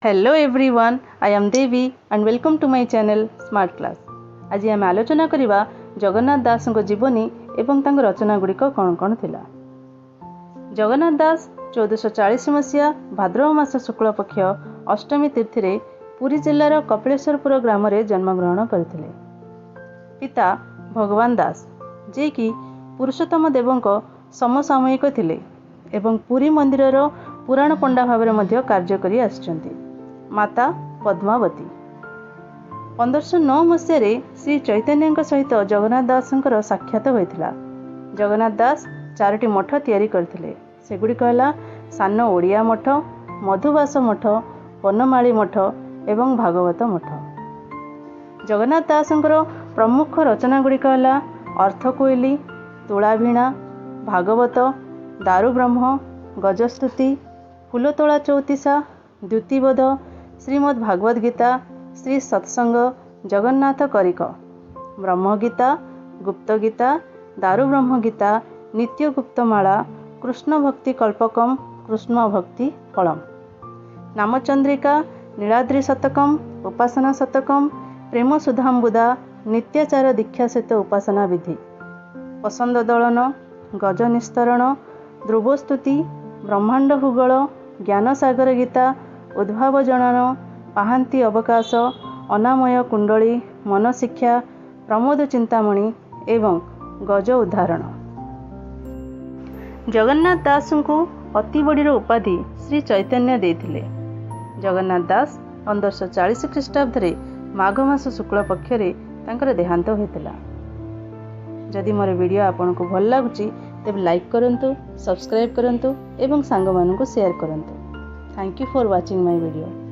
Hello everyone, I am Devi and welcome to my channel Smart Class. ଆଜି ଆମେ ଆଲୋଚନା କରିବା ଜଗନ୍ନାଥ ଦାସଙ୍କ ଜୀବନୀ ଏବଂ ତାଙ୍କ ରଚନା ଗୁଡ଼ିକ କ'ଣ କ'ଣ ଥିଲା। ଜଗନ୍ନାଥ ଦାସ 1440 ମସିହା ଭାଦ୍ରବ ମାସ ଶୁକ୍ଳପକ୍ଷ ଅଷ୍ଟମୀ ତିଥିରେ ପୁରୀ ଜିଲ୍ଲାର କପିଳେଶ୍ୱରପୁର ଗ୍ରାମରେ ଜନ୍ମଗ୍ରହଣ କରିଥିଲେ। ପିତା ଭଗବାନ ଦାସ, ଯିଏକି ପୁରୁଷୋତ୍ତମ ଦେବଙ୍କ ସମସାମୟିକ ଥିଲେ ଏବଂ ପୁରୀ ମନ୍ଦିରର ପୁରାଣ ପଣ୍ଡା ଭାବରେ ମଧ୍ୟ କାର୍ଯ୍ୟ କରି ଆସିଛନ୍ତି। ମାତା ପଦ୍ମାବତୀ। 1509 ମସିହାରେ ଶ୍ରୀ ଚୈତନ୍ୟଙ୍କ ସହିତ ଜଗନ୍ନାଥ ଦାସଙ୍କର ସାକ୍ଷାତ ହୋଇଥିଲା। ଜଗନ୍ନାଥ ଦାସ ଚାରୋଟି ମଠ ତିଆରି କରିଥିଲେ। ସେଗୁଡ଼ିକ ହେଲା ସାନ ଓଡ଼ିଆ ମଠ, ମଧୁବାସ ମଠ, ବନମାଳୀ ମଠ ଏବଂ ଭାଗବତ ମଠ। ଜଗନ୍ନାଥ ଦାସଙ୍କର ପ୍ରମୁଖ ରଚନା ଗୁଡ଼ିକ ହେଲା ଅର୍ଥକୋଇଲି, ତୁଳାଭିଣା, ଭାଗବତ, ଦାରୁବ୍ରହ୍ମ, ଗଜସ୍ତୁତି, ଫୁଲତୋଳା ଚଉତିଶା, ଦ୍ୟୁତିବୋଧ, ଶ୍ରୀମଦ୍ ଭାଗବତ ଗୀତା, ଶ୍ରୀ ସତ୍ସଙ୍ଗ, ଜଗନ୍ନାଥ କରିକ, ବ୍ରହ୍ମଗୀତା, ଗୁପ୍ତଗୀତା, ଦାରୁବ୍ରହ୍ମ ଗୀତା, ନିତ୍ୟ ଗୁପ୍ତମାଳା, କୃଷ୍ଣ ଭକ୍ତି କଳ୍ପକମ୍, କୃଷ୍ଣ ଭକ୍ତି ଫଳମ୍, ନାମଚନ୍ଦ୍ରିକା, ନୀଳାଦ୍ରି ଶତକମ୍, ଉପାସନା ଶତକମ୍, ପ୍ରେମ ସୁଧାମ୍ବୁଦା, ନିତ୍ୟାଚାର ଦୀକ୍ଷା ସହିତ ଉପାସନା ବିଧି, ପସନ୍ଦ ଦଳନ, ଗଜ ନିସ୍ତରଣ, ଧ୍ରୁବସ୍ତୁତି, ବ୍ରହ୍ମାଣ୍ଡ ଭୂଗୋଳ, ଜ୍ଞାନସାଗର ଗୀତା, ଉଦ୍ଭାବ ଜଣାଣ, ପାହାନ୍ତି ଅବକାଶ, ଅନାମୟ କୁଣ୍ଡଳୀ, ମନଶିକ୍ଷା, ପ୍ରମୋଦ ଚିନ୍ତାମଣି ଏବଂ ଗଜ ଉଦ୍ଧାରଣ। ଜଗନ୍ନାଥ ଦାସଙ୍କୁ ଅତିବଡ଼ିର ଉପାଧି ଶ୍ରୀ ଚୈତନ୍ୟ ଦେଇଥିଲେ। ଜଗନ୍ନାଥ ଦାସ 1540 ଖ୍ରୀଷ୍ଟାବ୍ଦରେ ମାଘ ମାସ ଶୁକ୍ଳ ପକ୍ଷରେ ତାଙ୍କର ଦେହାନ୍ତ ହୋଇଥିଲା। ଯଦି ମୋର ଭିଡ଼ିଓ ଆପଣଙ୍କୁ ଭଲ ଲାଗୁଛି, ତେବେ ଲାଇକ୍ କରନ୍ତୁ, ସବସ୍କ୍ରାଇବ୍ କରନ୍ତୁ ଏବଂ ସାଙ୍ଗମାନଙ୍କୁ ସେୟାର କରନ୍ତୁ। Thank you for watching my video.